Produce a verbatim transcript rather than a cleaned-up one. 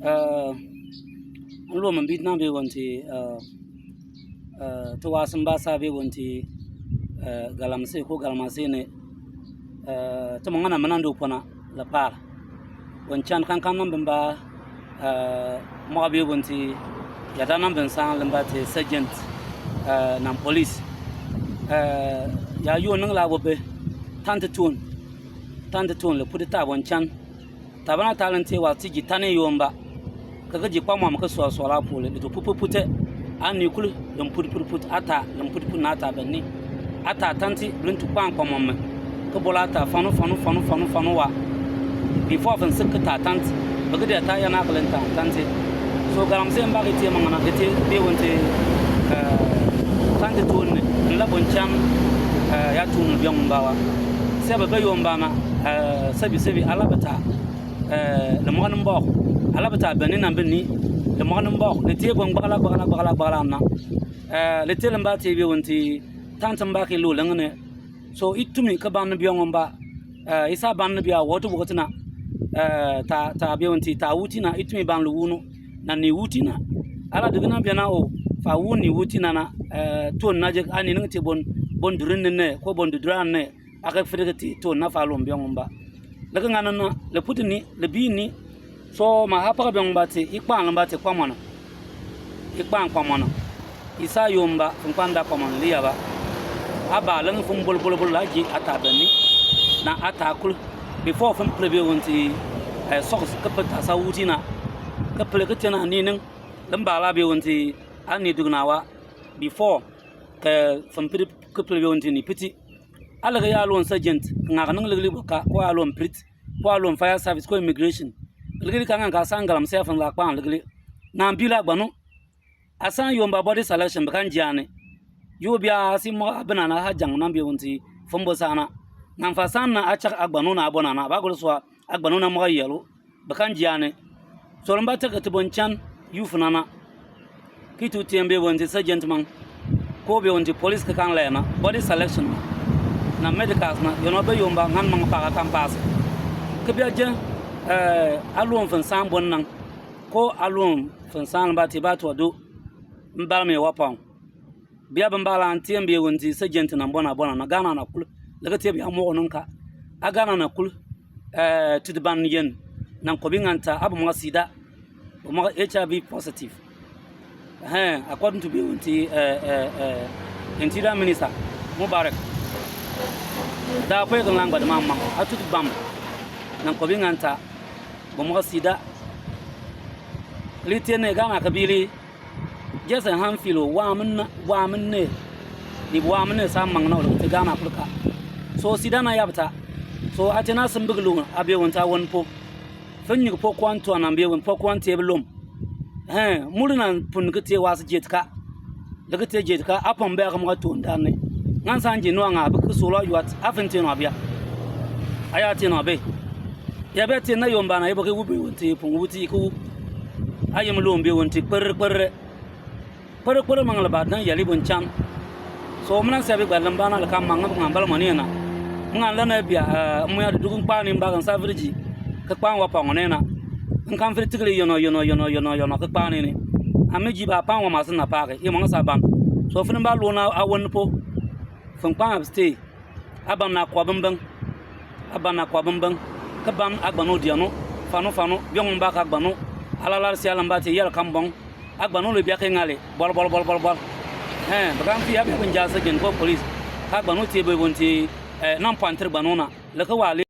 Eh, n luo mi bit nang be won ti, eh, eh, ti wa samba sa be won ti, eh, galamse ko galamse ne, eh, ti mo ngana manando pona la par. Won chan kan kan nang bamba, eh, mo be won ti, ya da nang ben sang lamba ti sergeant, eh, nang police. Eh, ya yo nang la wo be, tante tun, tante tun le put ta won chan. Tabana talent wa ti ji tani yomba. Ka ka ji kpamam ka sua sua la pule, le tu pu pu pu te. Ani kulu, lum put put put, ata, lum put put na ata beni. Ata tanti, blun tu kpang kpamam me. Ka bola ata, fanu, fanu, fanu, fanu, fanu wa. Before fen sik ka ta tanti. Ba ka de ata ya na ka len ta tanti. So galamse mba ka ti mangana, ka ti be won ti, eh, tanti tun ne. N la bon chan, eh, ya tun biang mba wa. Se ba ba yomba na, eh, sebi, sebi, ala ba ta. Eh, le mɔgɔ ni mbɔk, ala bita beni na beni, le mɔgɔ ni mbɔk, le tie bɔn gbagala, gbagala, gbagala, gbagala na. Eh, le tie le mba tie bi won ti, tan ti mba ki lu le ngene. So, i tumi ka ban ni biɔŋ mba, eh, i sa ban ni bia wɔ ti wɔ ti na. Eh, ta, ta bi won ti, ta wu ti na, i tumi ban lu wu nu, na ni wu ti na. Ala digi na bia na o, fa wu ni wu ti na na, eh, tuon na jek, ani ning ti bɔn, bɔn durin ne, ko bɔn duduran ne. Ake fidigi ti to na fa lom biɔŋ mba. Leke ŋa na na, le puti ni, le bi ni. So ma ha paka biɔŋ mba ti, i kpan mba ti kpamana. I kpan kpamana. I sa yom mba, fun kpan da kpamana li yaba. Aba leng fun bol bol bol la ji ata beni. Na ata kul. Before fun pele be won ti, eh, socks ke pele ta sa wuti na. Ke pele ke tena ni neng. Lem ba la be won ti, ani dugna wa. Before, ke fun pele ke pele be won ti ni piti. Alege ya lon sergeant, nga ka nang legeli boka, ko ya lon prit, ko ya lon fire service, ko immigration. Legeli ka ngan ka sang galamse afan la kpan legeli. Nan bi la gbanu. Asan yom ba body selection, bekan jiane. Yo bia si mo abena na ha jang nan bi won ti fun bo sana. Nan fa san na achak agbanu na abona na, ba gol swa agbanu na mo yellow. Bekan jiane. So lamba tek ti bon chan, youth nana. Ki tu tiem be won ti sergeant man. Ko be won ti police ka kan lena. Body selection. Na medicals na, yono be yomba ngan mang pa ka kan pass. Ke bia je, eh, alon fun san bon nan. Ko alon fun san ba ti ba to do. Mbal me wa pang. Bia bambala n tiem be won ti sergeant na bona bona na Ghana na kul. Leke tie bia mo nunka. A Ghana na kul. Eh, ti de ban yen. Nan ko bi nganta abu mga sida. Bu mga H I V positive. Eh, according to be won ti, eh, eh, eh, Interior Minister Mubarak. Da kwe kan lang ba de mama. A tu bam. Nan ko bi nganta. Bu mga sida. Li tie ne Ghana ka bili. Jese han filo, wa min, wa min ne. Ni wa min ne sa mang na lo te Ghana kulka. So sida na yabta. So a tena sambig lo, a be won ta won po. Fen ni po kwan to na be won po kwan te be lom. Eh, mulu na pun ke te wa se jet ka. Le ke te jet ka, a pon be ka mo to nda ne. Ngan san je no nga be ke so lo yuat, a fen te no bia. Aya te no be. Ya be te na yomba na ye bo ke wu be won te pun wu ti ku. A ye mo lom be won te per per. Kpere kpere mang la ba dan yali bon chan. So muna se abi gbalam bana la ka mang ngam ngam bala mani na. Ngan la na bia, eh, mu ya dugun kpani mba kan sa viriji. Ke kpan wa pang ne na. Nkan firi tigli yono, yono, yono, yono, yono, ke kpani ni. Ami ji ba pang wa masin na pa ke, i mang sa ban. So fini ba lo na a won po. Fun kpan abste. Aban na kwa bambang. Aban na kwa bambang. Ke ban agbanu dianu. Fanu, fanu. Biong mba ka agbanu. Ala la si ala mba te yal kambong. Agbanu le bia ke ngale. Bol, bol, bol, bol, bol. Eh, bakan fi abi kun jasa gen ko police. Ka agbanu te be won ti, eh, nan pantir gbanu na. Le ke wa le.